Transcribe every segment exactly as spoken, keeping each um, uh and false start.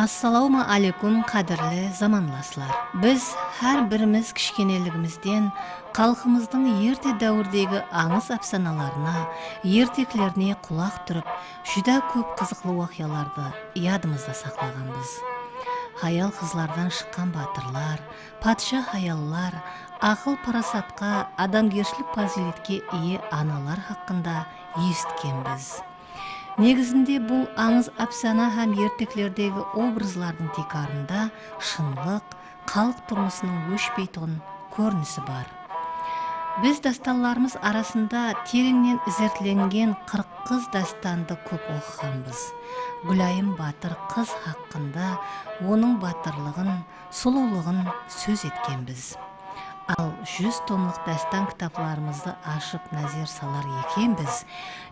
Assalawma áleykum, qádirli zamanlaslar! Biz hár birimiz kishkeneligimizden xalqımızdıń erte dáwirdegi ańız-ápsanalarına, erteklerine qulaq turıp, júdá kóp qızıqlı waqıyalardı yadımızda saqlaǵanbız. Hayal-qızlardan shıqqan batırlar, patsha hayallar, aqıl-parasatqa, adamgershilik pazıyletke iye analar haqqında esitkenbiz. Negizinde bul ańız-ápsana hám erteklerdegi obrazlardıń tiykarında shınlıq, xalıq turmısınıń óshpeytuǵın kórinisi bar. Biz dástanlarımız arasında tereńnen izertlengen Qırıq qız dástandı kóp oqıǵanbız. Gúlayım batır qız haqqında, onıń batırlıǵın, sulıwlıǵın sóz etkenbiz. Al, júz tomlıq dástan kitaplarımızdı ashıp názer salar ekenbiz,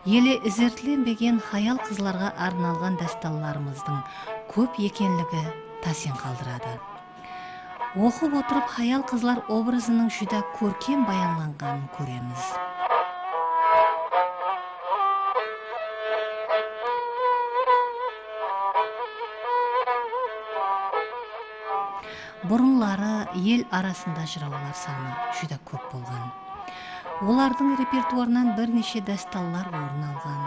ele izertlenbegen hayal-qızlarǵa arnalǵan dástanlarımızdıń kóp ekenligi tásin qaldıradı. Oqıp otırıp hayal-qızlar obrazınıń júdá kórkem bayanlanǵanın kóremiz. Burınları el arasında jırawlar sanı júdá kóp bolǵan. Olardıń repertuarınan bir neshe dástanlar orın alǵan.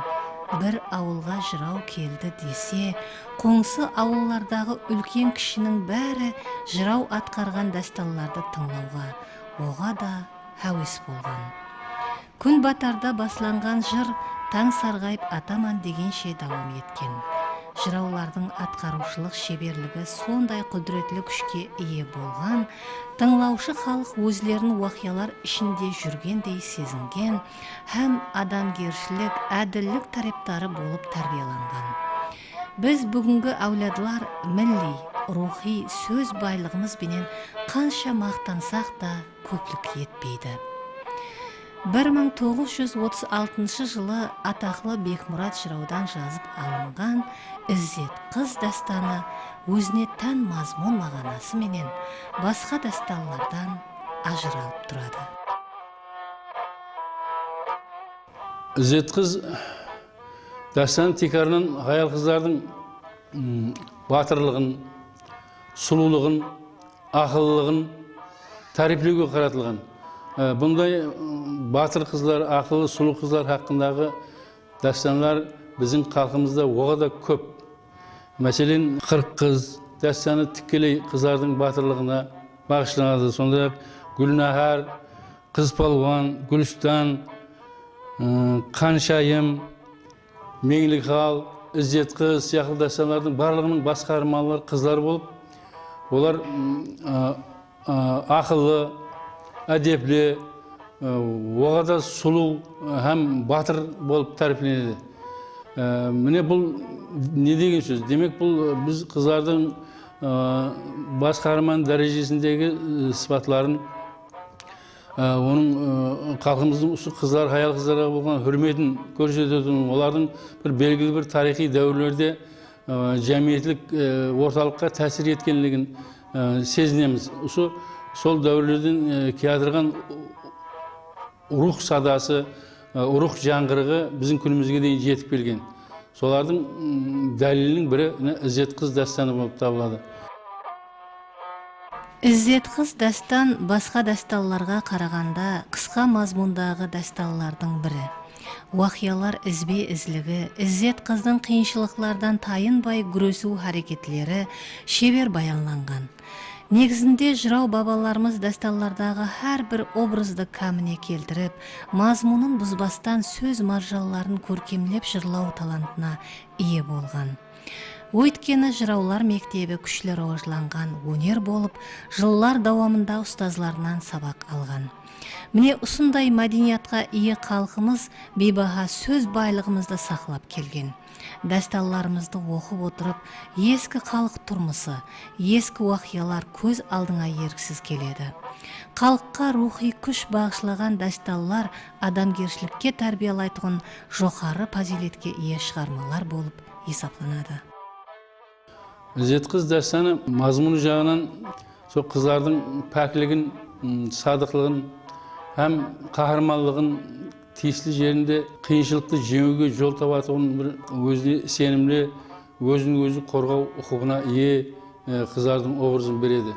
Bir awılǵa jıraw keldi dese, qońsı awıllardaǵı úlken-kishiniń bári jıraw atqarǵan dástanlardı tıńlawǵa oǵada háwes bolǵan. Kún batarda baslanǵan jır tań sarǵayıp ataman degenshe dawam etken. Jırawlardıń atqarıwshılıq sheberligi sonday qúdiretli kúshke iye bolǵan, tıńlawshı xalıq ózlerin waqıyalar ishinde júrgendey sezingen hám adamgershilik, ádillik tárepdarı bolıp tárbiyalanǵan. Biz búgingi áwladlar milliy, ruwxıy sóz baylıǵımız benen qansha maqtansaq ta, kóplik etpeydi. Bir mıń toǵız júz otız altınshı jılı ataqlı Bekmurat jırawdan jazıp alınǵan Izzet qız dástanı ózine tán mazmun-maǵanası menen basqa dástanlardan ajıralıp turadı. Izzet qız dástanı tiykarınan hayal-qızlardıń, ım, batırlıǵın, sulıwlıǵın, aqıllılıǵın táriyplewge qaratılǵan. E, bunday, ım, batır qızlar, aqıllı, sulıw qızlar haqqındaǵı dástanlar biziń xalqımızda oǵada kóp. Máselen, Qırıq qız dástanı tikkeley qızlardıń batırlıǵına baǵıshlanadı. Sonday-aq, Gúlnahar, Qız palwan, Gúlistan, ı, Qanshayım, Meńlixal, Izzet qız sıyaqlı dástanlardıń barlıǵınıń bas qaharmanları qızlar bolıp, olar, ım, ı, ı, aqıllı, ádepli, ı, oǵada sulıw hám batır bolıp táriplenedi. I, mine, bul ne degen sóz? Demek, bul, ı, biz qızlardıń, ı, bas qaharman dárejesindegi, ı, sıpatların Á, onıń, ı, xalqımızdıń usı qızlar, hayal-qızlarǵa bolǵan húrmetin kórsetetuǵın, olardıń bir belgili bir tariyxıy dáwirlerde, ı, jámiyetlik, ı, ortalıqqa tásir etkenligin, ı, sezinemiz. Usı sol dáwirlerden, ı, kiyatırǵan ruwx sadası, ı, ruwx jańǵırıǵı biziń kúnimizge deyin jetip kelgen. Solardıń, ım, dáliliniń biri, mine, Izzet qız dástanı bolıp tabıladı. Izzet qız dástan basqa dástanlarǵa qaraǵanda qısqa mazmundaǵı dástanlardıń biri. Waqıyalar izbe-izligi, Izzet qızdıń qıyınshılıqlardan tayınbay gúresiw háreketleri sheber bayanlanǵan. Negizinde jıraw babalarımız dástanlardaǵı hár bir obrazdı kámine keltirip, mazmunın buzbastan sóz marjanların kórkemlep jırlaw talantına iye bolǵan. Óytkeni jırawlar mektebi kúshli rawajlanǵan óner bolıp, jıllar dawamında ustazlarınan sabaq alǵan. Mine, usınday mádeniyatqa iye xalqımız biybaha sóz baylıǵımızdı saqlap kelgen. Dástanlarımızdı oqıp otırıp, eski xalıq turmısı, eski waqıyalar kóz aldıńa erksiz keledi. Xalıqqa ruwxıy kúsh baǵıshlaǵan dástanlar adamgershilikke tárbiyalaytuǵın joqarı pazıyletke iye shıǵarmalar bolıp esaplanadı. Izzet qız dástanı mazmunı jaǵınan sol qızlardıń pákligin, ım, sadıqlıǵın hám qaharmanlıǵın, tiyisli jerinde qıyınshılıqtı jeńiwge jol tabatuǵın bir ózine isenimli, ózin-ózi qorǵaw uqıbına iye, e, qızlardıń obrazın beredi.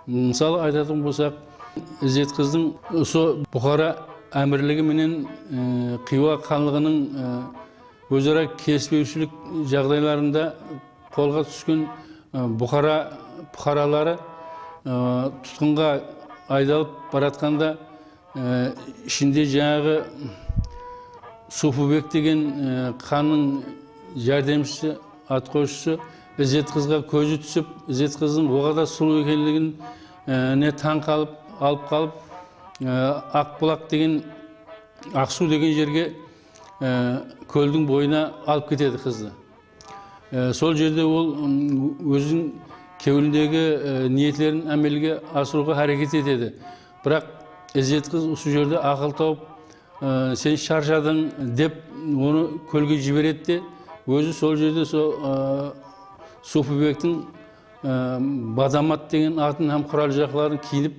Mısalı aytatuǵın bolsaq, Izzet qızdıń usı Buxara ámirligi menen, e, Xiywa xanlıǵınıń, e, óz-ara kelispewshilik jaǵdaylarında qolǵa túsken, e, Buxara puqaraları, e, tutqınǵa aydalıp baratqanda, e, ishinde jańaǵı Sufıbek degen, e, xannıń járdemshisi, atqosshısı Izzet qızǵa kózi túsip, Izzet qızdıń oǵada sulıw ekenligin, e, ne tań qalıp, alıp qalıp, e, Aqbulaq degen Aqsuw degen jerge, e, kóldiń boyına alıp ketedi qızdı. E, sol jerde ol, ım, óziniń kewlindegi, e, niyetlerin ámelge asırıwǵa háreket etedi. Biraq Izzet qız usı jerde aqıl tawıp, e, "Sen sharshadıń", dep onı kólge jiberedi de, ózi sol jerde sol, e, Sufıbektiń, e, Badamat degen atın hám qural-jaraqların kiyinip,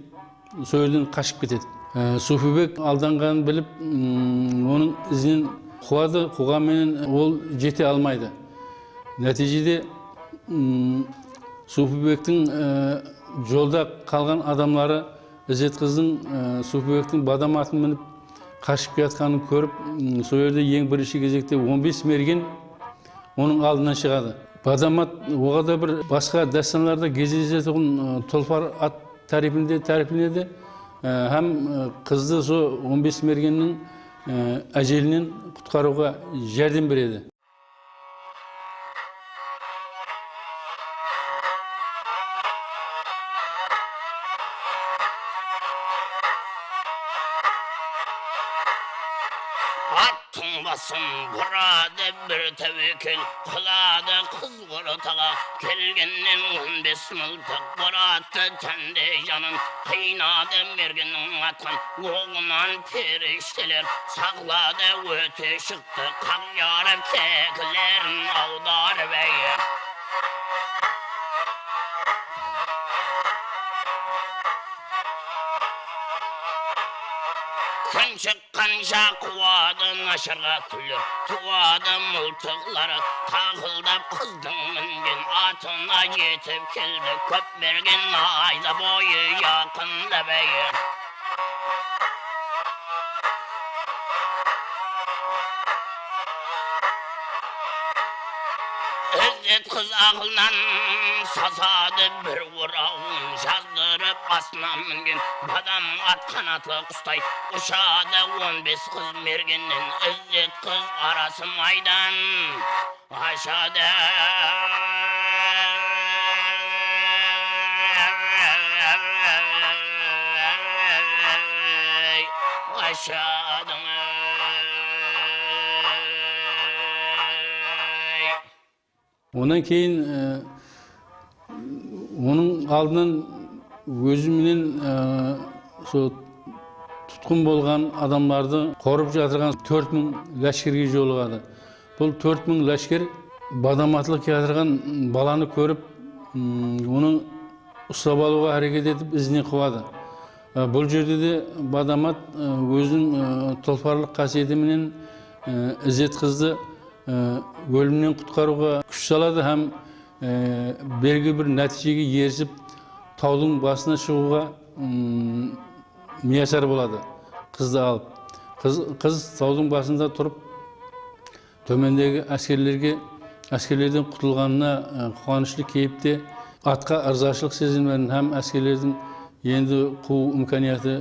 sol jerden qashıp ketedi. E, Sufıbek aldanǵanın bilip, mm, onıń izinen quwadı, quwǵan menen ol jete almaydı. Nátiyjede, mm, Sufıbektiń, e, jolda qalǵan adamları Izzet qızdıń, e, Sufıbektiń Badamatın minip qashıp kiyatqanın kórip, mm, sol jerde eń birinshi gezekte on bes mergen onıń aldınan shıǵadı. Badamat oǵada bir basqa dástanlarda gezdesetuǵın, ı, tulpar at tárepinde táriplenedi, ı, hám, ı, qızdı so on bes mergenniń, ı, ájelinen qutqarıwǵa járdem beredi. Attıń basın buradı bir táwekkel, quladı qız ortaǵa. Kelgennen on bes mıltıq burattı tánde janın, qıynadı mergenniń atqan oǵınan perishte. Perishteler saqladı óte shıqtı, qaq jarıp kekilerin awdarıp, áy. Kún shıqqansha quwadı nasharǵa túnler, tuwadı mıltıqları taqıldap, qızdıń mingen atına jetip keldi. Kóp mergen ayda boyı jaqınlap, áy. Izzet qız aqılınan sasadı, bir orawın jazdırıp, asına mingen badam at qanatlı qustay ushadı. On bes qız mergennen Izzet qız arası maydan ashadı. Ashadıń, áy. Onnan keyin, e, onıń aldınan ózi menen, e, sol tutqın bolǵan adamlardı qorıp jatırǵan tórt mıń láshkerge jolıǵadı. Bul tórt mıń láshker badamatlıq kiyatırǵan balanı kórip, mm, onı uslap alıwǵa háreket etip, izinen quwadı. E, bul jerde de Badamat, e, óziniń, e, tulparlıq qásiyeti menen, e, Izzet qızdı, e, ólimnen qutqarıwǵa kúsh saladı hám, e, belgili bir nátiyjege erisip, tawdıń basına shıǵıwǵa, mm, miyasar boladı, qızdı alıp. Qız, qız tawdıń basında turıp, tómendegi áskerlerge, áskerlerden qutılǵanına, e, quwanıshlı keyipte, atqa ırzashılıq sezimlerin hám áskerlerdiń endi quwıw imkaniyatı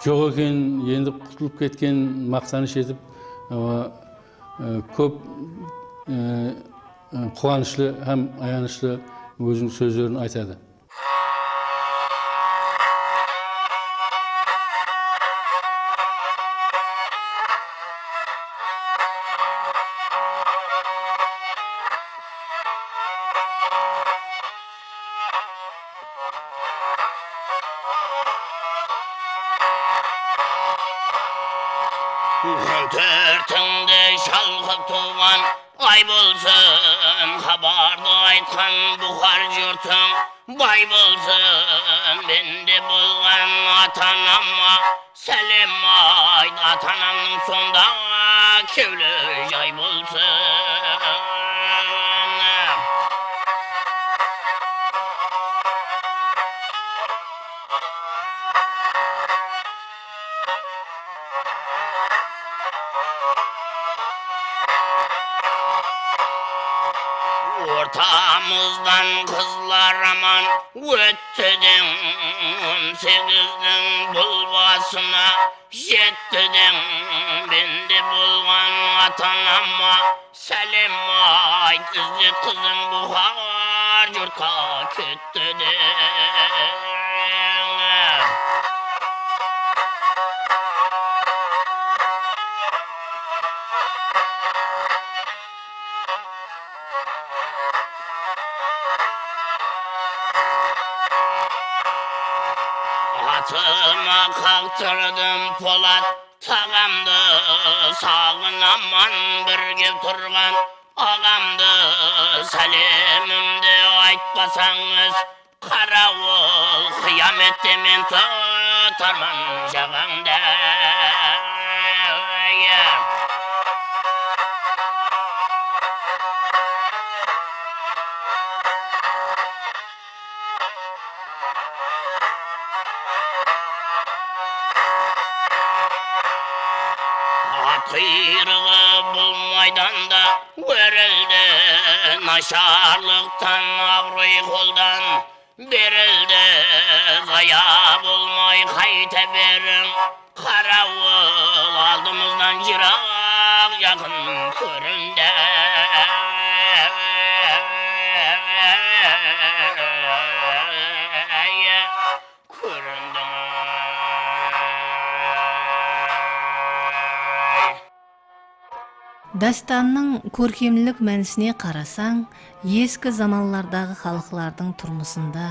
joq eken, endi qutılıp ketken maqtanısh etip, e, e, kóp, e, e, quwanıshlı hám ayanıshlı óziniń sózlerin aytadı. Tórtińde shalqıp tuwǵan ay bolsın, xabardı aytqan buxar jurtıń bay bolsın. Mende bolǵan ata-anama sálem ayt, ata-anamnıń sonda kewli jay bolsın. Ortamızdan qızlar aman ótti deń, on segizdiń bul basına jetti deń. Bende bolǵan ata-anama sálem ayt, Izzet qızıń buxar jurtqa ketti deń. Atıma qaqtırdım Polat taǵamdı, saǵınaman birge turǵan aǵamdı. Sálemimdi aytpasańız, qarawıl, qıyamettemen tutarman jaǵańdı. At quyrıǵı bul maydanda órildi, nasharlıqtan, abıroy qoldan berildi. Zaya bolmay qayta beriń, qarawıl, aldımızdan jıraq jaqın kórindi. Kórindiń. Dástannıń kórkemlik mánisine qarasań, eski zamanlardaǵı xalıqlardıń turmısında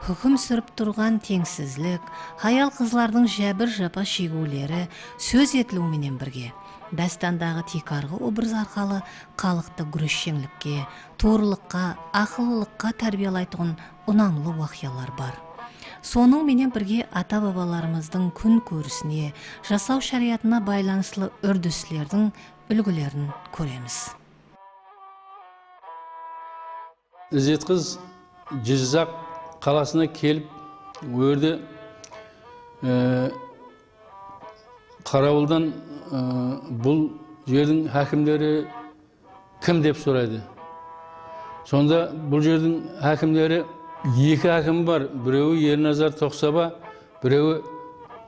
húkim súrip turǵan teńsizlik, hayal-qızlardıń jábir-japa shegúleri sóz etiliwi menen birge, dástandaǵı tiykarǵı obraz arqalı xalıqtı gúressheńlikke, tuwrılıqqa, aqıllılıqqa tárbiyalaytuǵın unamlı waqıyalar bar. Sonıń menen birge ata-babalarımızdıń kún kórisine, jasaw sháriyatına baylanıslı úrdislerdiń úlgilerin kóremiz. Izzet qız Jizzaq qalasına kelip, o jerde, e, qarawıldan, e, bul jerdiń hákimleri kim dep soraydı. Sonda bul jerdiń hákimleri, eki hákimi bar, birewi Ernazar Toqsaba, birewi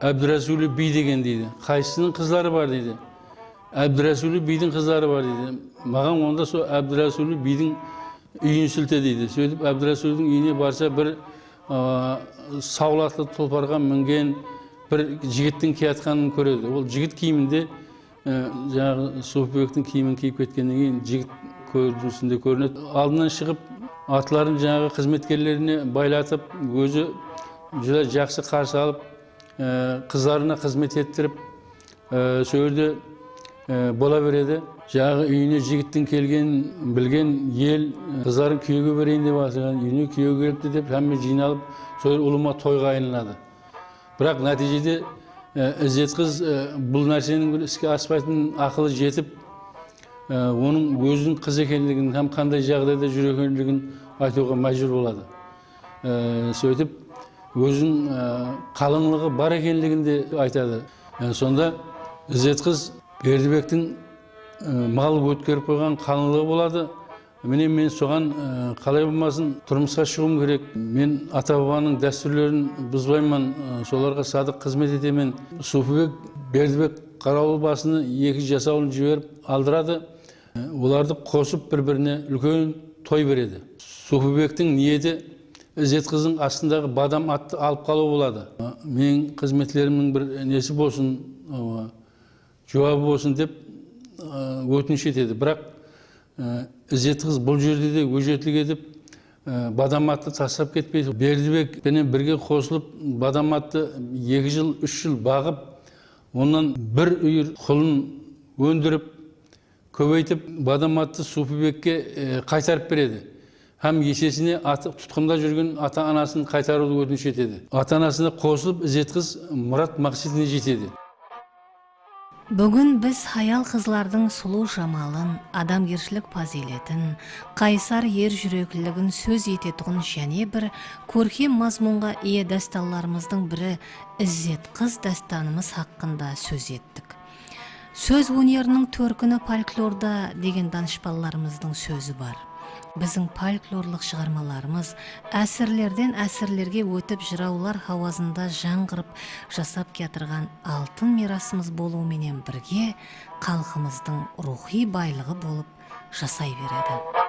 Ábdirásuli biy degen deydi. Qaysısınıń qızları bar deydi. Ábdirásuli biydiń qızları bar deydi. Maǵan onda sol Ábdirásuli biydiń úyin silte deydi. Sóytip Ábdirásuli biydiń úyine barsa bir, a, sawlatlı tulparǵa mingen bir jigittiń kiyatqanın kóredi. Ol jigit kiyiminde, e, jańaǵı Sufibektiń kiyimin kiyip ketkennen keyin jigit kórinisinde kórinedi. Aldınan shıǵıp, atların jańaǵı xızmetkerlerine baylatıp, ózi júdá jaqsı qarsı alıp, e, qızlarına xızmet ettirip, e, sol jerde, e, bola beredi. Jańaǵı úyine jigittiń kelgenin bilgen el, e, qızların kúyewge bereyin dep atırǵan, úyine kúyew kelipti dep hámme jıynalıp, sol jer ulıwma toyǵa aylanadı. Biraq nátiyjede, e, Izzet qız, e, bul nárseniń bir iske aspaytın aqılı jetip, e, onıń óziniń qız ekenligin hám qanday jaǵdayda júr ekenligin aytıwǵa májbúr boladı. E, sóytip, óziniń, e, qalıńlıǵı bar ekenligin de aytadı. E, sonda Izzet qız Berdibektiń, e, mal ótkerip qoyǵan qalıńlıǵı boladı. Mine, men soǵan, e, qalay bolmasın, turmısqa shıǵıwım kerek. Men ata-babanıń dástúrlerin buzbayman, e, solarǵa sadıq xızmet etemen. Sufibek Berdibek qarawıl basını eki jasawılın jiberip aldıradı. Olardı qosıp bir-birine úlken toy beredi. Sufibektiń niyeti Izzet qızdıń astındaǵı badam attı alıp qalıw boladı. Meniń xızmetlerimniń bir nesi bolsın, awa, juwabı bolsın dep, ı, ótinish etedi. Biraq, ı, Izzet qız bul jerde de ójetlik etip, ı, badam attı taslap ketpeydi. Berdibek penen birge qosılıp, badam attı eki jıl, úsh jıl baǵıp, onnan bir úyir qulın óndirip, kóbeytip, badam attı Sufibekke, e, qaytarıp beredi. Hám eshesine atı, tutqında júrgen ata-anasın qaytarıwdı ótinish etedi. Ata-anasına qosılıp, Izzet qız murat maqsetine jetedi. Búgin biz hayal-qızlardıń sulıw jamalın, adamgershilik pazıyletin, qaysar er júrekliligin sóz etetuǵın jáne bir kórkem mazmunǵa iye dástanlarımızdıń biri Izzet qız dástanımız haqqında sóz ettik. Sóz óneriniń tórkini folklorda degen danıshpanlarımızdıń sózi bar. Biziń folklorlıq shıǵarmalarımız ásirlerden ásirlerge ótip, jırawlar hawazında jańǵırıp jasap kiyatırǵan altın miyrasımız bolıwı menen birge, xalqımızdıń ruwxıy baylıǵı bolıp jasay beredi.